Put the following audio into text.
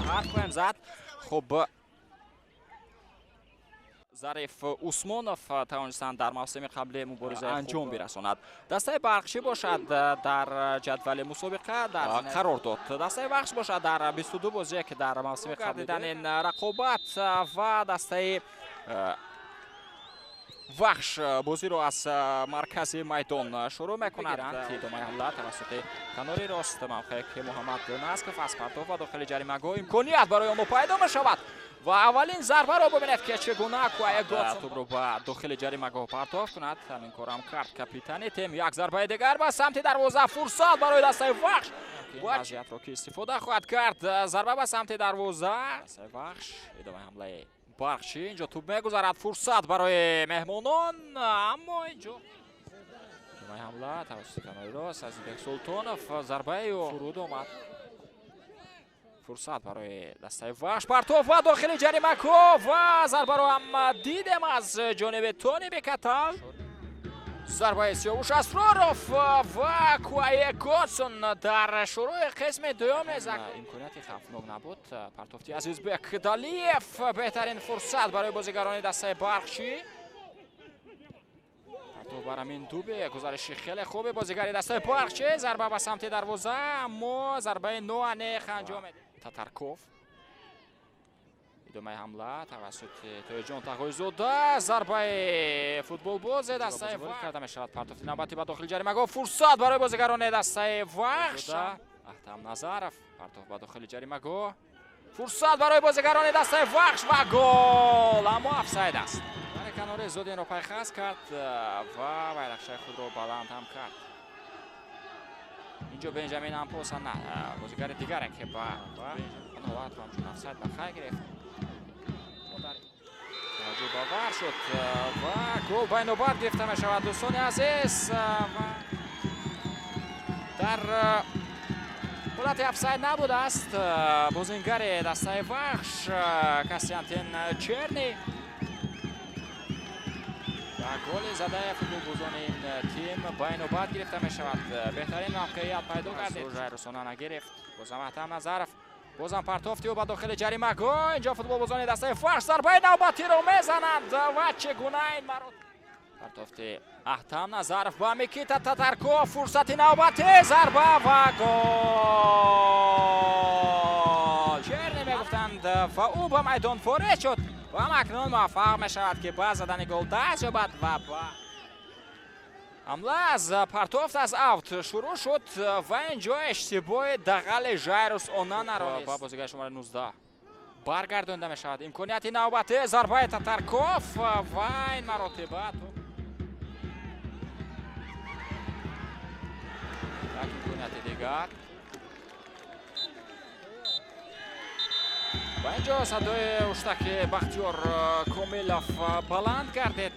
Ҳарф хоҳем зад. Хуб, Зариф Усмонов тавонистанд дар мавсими қабли мубориза анҷом бирасонад. Дастаи Барқчӣ бошад, дар ҷадвали мусобиқа дар қарор дод. Дастаи Вахш бошад, дар 22 бозие, ки дар мавсими қабл дидан ин рақобат ва дастаи Вахш бозиро аз маркази майдон шурӯъ мекунад. Идомаи ҳамла тавассути канори рост, мавқее ки Муҳаммад Насков аз партов ва дохили ҷаримагоҳ имконият барои онҳо пайдо мешавад ва аввалин зарбаро бубинед, ки чӣ гуна Куае Готсон тӯбро ба дохили ҷаримагоҳ партоф кунад. Ҳамин корам кард капитани тим. Як зарбаи дигар ба самти дарвоза, фурсат барои дастаи Вахш. Вазъиятро ки истифода хоҳад кард. Зарба ба самти дарвоза. Дастаи Вахш, идомаи ҳамлаи Барқчӣ, инҷо тӯб мегузарад, фурсат барои меҳмонон, аммо инҷо идомаи ҳамла тавассути канори рост, Азизбек Султонов, зарбаи фуруд омад. Фурсат барои дастаи Вахш, партов ба дохили ҷаримагоҳ ва зарбаро ҳам дидем аз ҷониби Тони Бекатал. Зарбаи Сиёвуш Асроров ва Куае Готсон дар шурӯи қисми дуюм низ имконияти хавфнок набуд. Партофти Азизбек Далиев, беҳтарин фурсат барои бозигарони дастаи Барқчӣ. Партов бар Амин Дубе, гузариши хеле хуби бозигари дастаи Барқчӣ, зарба ба самти дарвоза, аммо зарбаи ноанех анҷом медиҳад Татарков. Идомаи ҳамла тавассути Тоиҷон Тағойзода, зарбаи футболбози дастаи Вахш карда мешавад. Партофти навбатӣ ба дохили ҷаримагоҳ, фурсат барои бозигарони дастаи Вахш. Аҳтам Назаров, партоф ба дохили ҷаримагоҳ, фурсат барои бозигарони дастаи Вахш ва гол, аммо офсайд аст. Барои канори Зодинро пайхас кард ва байрақчаи худро баланд ҳам кард. Инҷо Бенҷамин Ампоса, на, бозигари дигаре, ки ба он ҳолатро ҳамчун офсайд ба хай гирифт. Таваҷҷӯҳ ба вар шуд ва гол ба инобат гирифта мешавад, дӯстони азиз. Ва дар ҳолати офсайд набудааст бозингари дастаи Вахш Костянтин Черни ва голи задаи футболбозони ин тим ба инобат гирифта мешавад. Беҳтарин мавқеият пайдо гардид, Жайрусона нагирифт. Бозам Аҳтам Назаров, бозам партофти ӯ ба дохили ҷаримагоҳ. Инҷо футболбозони дастаи Вахш зарбаи навбатиро мезананд ва чӣ гуна ин маротиба партофти Аҳтам Назаров ба Микита Татарков, фурсати навбатӣ, зарба ва гол. Черни мегуфтанд ва ӯ ба майдон ворид шуд ва акнун муваффақ мешавад, ки ба задани гол даст ёбад ва ба ҳамла аз партофт аз аут шурӯъ шуд ва инҷо иштибоҳи дағали Жайрус Онанаро ба бозигари шумораи 19 баргардонда мешавад. Имконияти навбатӣ, зарбаи Татарков ва ин маротиба як имконияти дигар. Ва инҷо садои уштаки Бахтиёр Комилов баланд гардид.